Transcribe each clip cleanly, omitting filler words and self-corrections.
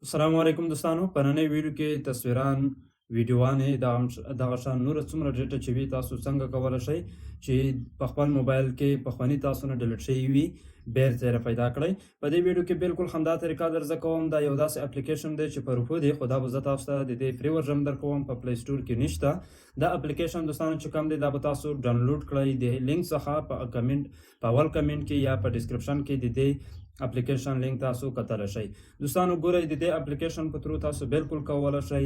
السلام علیکم دوستانو، په ننۍ ویډیو کې تصویران، ویډیوانې، دغه شان نوره څومره ډیټا چې وي، تاسو څنګه کولی شئ چې په خپل موبایل کې پخواني تاسو نه delete شوي وي، بیرته یې پیدا کړئ. په دې ویډیو کې بالکل همدا طریقه درزه کوم. دا یو داسې اپلیکیشن دی چې په روپو دی، خو دا به زه تاسو ته د دې free version درکوم، په Play Store کې نشته دا اپلیکیشن. دوستانو، چې کوم دی، دا به تاسو ډاونلوډ کړئ د لینک څخه. په کمنټ، په اول کمنټ کې یا په description کې د دې اپلیکیشن لینک تاسو کتلی شئ. دوستانو، ګورئ، د دې اپلیکیشن په ترو تاسو بالکل کولی شئ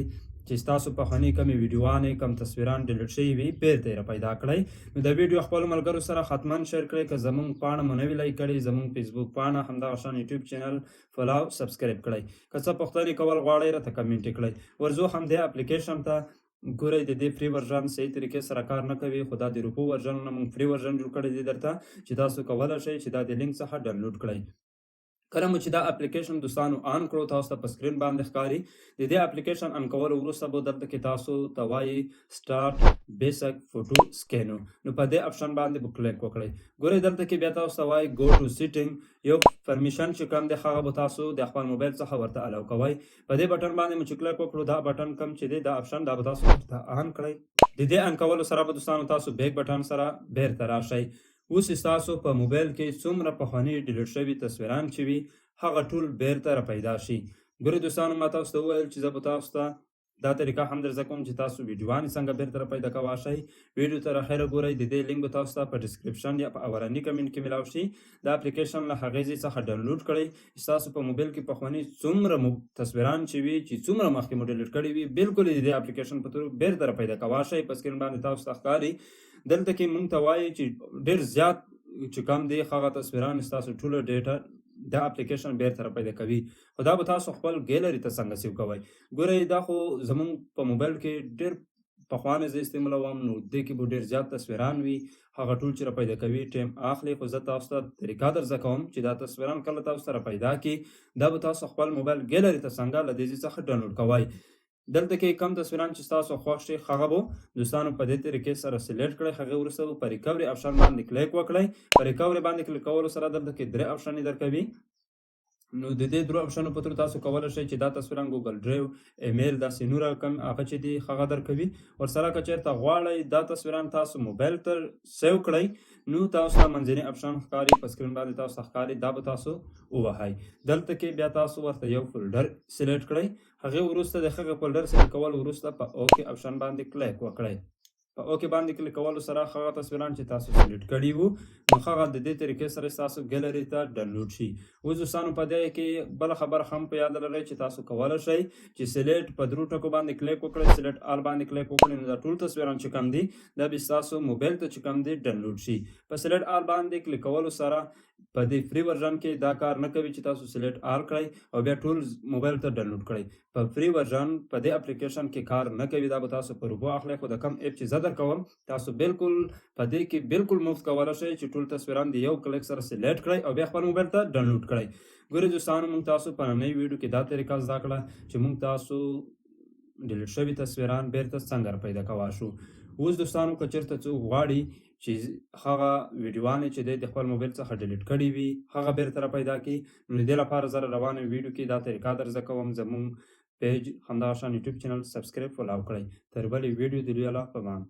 چې تاسو پخواني کمې ویډیوانې، کم تصویران delete شوي وي، بیرته یې پیدا کړئ. نو د ویډیو خپل ملګرو سره حتما share کړئ. که زمونږ پاڼه مو نه وي like کړې، زمونږ فیسبوک پاڼه، همدغه شان یوټیوب channel follow، subscribe کړئ. که څه پوښتنې کول غواړئ، راته کمنټ کړئ. ورځو همدې اپلیکیشن ته. ګورئ، د دې free version صحیح طریقې سره کار نه کوي، خو دا د روپو ورژن نه موږ free version جوړ کړی دی درته چې تاسو کولی شئ چې دا د لینک څخه ډاونلوډ کړئ. کله مو چې دا اپلیکیشن دوستانو on کړو، تاسو ته په screen باندې ښکاري. د دې اپلیکیشن on کولو وروسته به دلته کې تاسو ته وایي "Start basic photo scan". نو په دې option باندې به کلیک وکړئ. ګورئ، دلته کې بیا تاسو ته وایي "Go to setting". یو permission چې کوم دی، هغه به تاسو د خپل موبایل څخه ورته allow کوئ. په دې بټن باندې مو چې کلیک وکړو، دا بټن کم چې دی، دا option، دا به تاسو ورته on کړئ. د دې on کولو سره به دوستانو تاسو back button سره بیرته راشئ. اوس ستاسو په موبایل کې څومره پخواني delete شوي تصویران چې وي، هغه ټول بیرته را پیدا شي. ګورئ دوستانو، ما تاسو ته وویل چې زه به تاسو ته دا طریقه هم درزه کوم چې تاسو ویډیوانې څنګه بیرته را پیدا کولی شئ. ویډیو تر اخره ګورئ. د دې لینک به تاسو ته په description یا په اولني کمنټ کې ملاو شي. دا اپلیکیشن له هغې ځای څخه ډاونلوډ کړئ. ستاسو په موبایل کې پخواني څومره تصویران چې وي، چې څومره مخکې مو delete کړي وي، بالکل د دې اپلیکیشن په ترو بیرته را پیدا کولی شئ. په screen باندې تاسو ته ښکاري، دلته کې مونږ ته وایي چې ډېر زیات چې کم دی، هغه تصویران، ستاسو ټوله ډیټا دا اپلیکیشن بیرته را پیدا کوي. خو دا به تاسو خپل ګیلری ته څنګه save کوئ؟ ګورئ، دا خو زمونږ په موبایل کې ډېر پخوانی زه استعمالوم، نو دې کې به ډېر زیات تصویران وي. هغه ټول چې را پیدا کوي، ټایم اخلي. خو زه تاسو ته طریقه درزه کوم چې دا تصویران کله تاسو ته را پیدا کړي، دا به تاسو خپل موبایل ګیلری ته څنګه له دې ځای څخه ډاونلوډ کوئ. دلته کې کم تصویران چې تاسو خوښ شي، هغه به دوستانو په دې طریقې سره select کړئ. هغه وروسته به په recovery option باندې کلیک وکړئ. په recovery باندې کلیک کولو سره دلته کې درې option درکوي. نو د دې درو option په تر تاسو کولی شئ چې دا تصویران Google Drive، email، داسې نور کم هغه چې دي، هغه درکوي. ورسره که چېرته غواړئ دا تصویران تاسو موبایل ته save کړئ، نو تاسو ته منځني option ښکاري، په screen باندې تاسو ته ښکاري، دا به تاسو ووهئ. دلته کې بیا تاسو ورته یو folder select کړئ. هغې وروسته، د هغه folder select کولو وروسته، په OK option باندې کلیک وکړئ. په OK باندې کلیک کولو سره هغه تصویران چې تاسو select کړي وو، نو هغه د دې طریقې سره تاسو ګیلری ته ډاونلوډ شي. اوس دوستانو، په دې کې بل خبر هم په یاد لرئ چې تاسو کولی شئ چې select په درو ټکو باندې کلیک وکړئ، select all باندې کلیک وکړئ، نو دا ټول تصویران چې کوم دي، دا به تاسو موبایل ته چې کوم دي، ډاونلوډ شي. په select all باندې کلیک کولو سره په دې free version کې دا کار نه کوي چې تاسو select all کړئ او بیا ټول موبایل ته ډاونلوډ کړئ. په free version په دې اپلیکیشن کې کار نه کوي، دا به تاسو په روپو اخلئ. خو د کم app چې زه درکوم، تاسو بالکل په دې کې بالکل مفت کولی شئ چې ټول تصویران د یو کلیک سره select کړئ او بیا خپل موبایل ته ډاونلوډ کړئ. ګورئ دوستانو، موږ تاسو په ننۍ ویډیو کې دا طریقه زده کړه چې موږ تاسو delete شوي تصویران بیرته څنګه را پیدا کولی شو. اوس دوستانو، که چېرته څوک غواړي چې هغه ویډیوانې چې دی د خپل موبایل څخه delete کړي وي، هغه بیرته را پیدا کړي، نو د دې لپاره زه روانه ویډیو کې دا طریقه درزه کوم. زمونږ page، همدغه شان یوټیوب channel subscribe، follow کړئ. تر بلې ویډیو د لوی الله په امان.